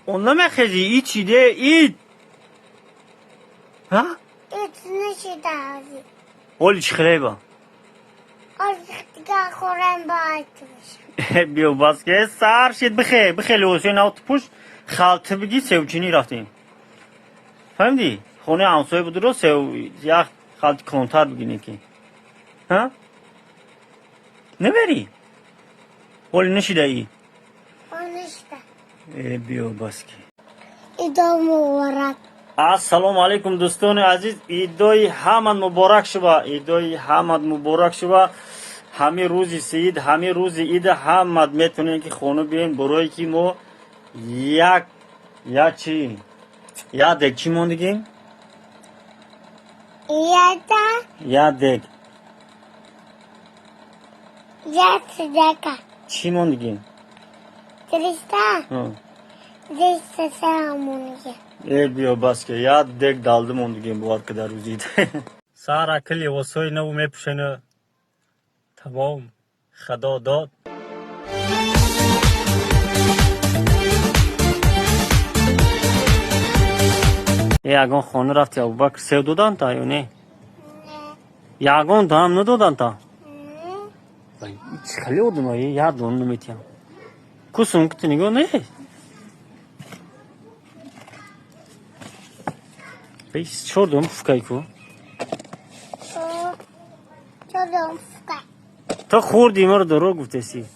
Он намехези, ид шиде, ид. Ҳа? Ид нашида ҳозир. Ҳоли чӣ хелеба? Ҳозир дига хӯрем, бояд мешам. Биё, бас ке, сар шид, бихе, бихе, либосҳои нав пӯш, халта бигӣ, севчинӣ рафтем. Фаҳмидӣ? Хонаи ҳамсоя будуро, сев як халти калонтар бигинӣ ки. Ҳа? Намерӣ? Ҳоли нашидаӣ? Он нашида. Э, биё, бас ки. Идо муборак. Ассалому алайкум, дӯстони азиз, идои ҳамад муборак шува, идои ҳамад муборак шува. Ҳамин рӯзи сеид, ҳамин рӯзи ида ҳамад метавонем ки хона биёем, барое ки мо як я чи як дек чӣ мондагим? Яда. Як дек. Як садака. Чӣ мондагим? 300. 203 мондагим. Э, биё, бас ки, як дек далда мондагим, бовар ки, дар рӯзи ид. Сара ки либосҳои наву мепӯшена. Тамом, худо дод. Э, ягон хона рафти, Абубакр, сев доданта ё не? Не. Ягон даам надоданта? Чӣ хеле одама, як дона наметиҳам. Кусум ки ту нигоҳ не. 24 дон пуфкай ку. Чордон фукай. Ту хӯрди, маро дурӯғ гуфтеси. Не.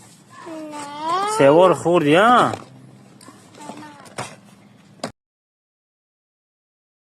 Севор хӯрди, а?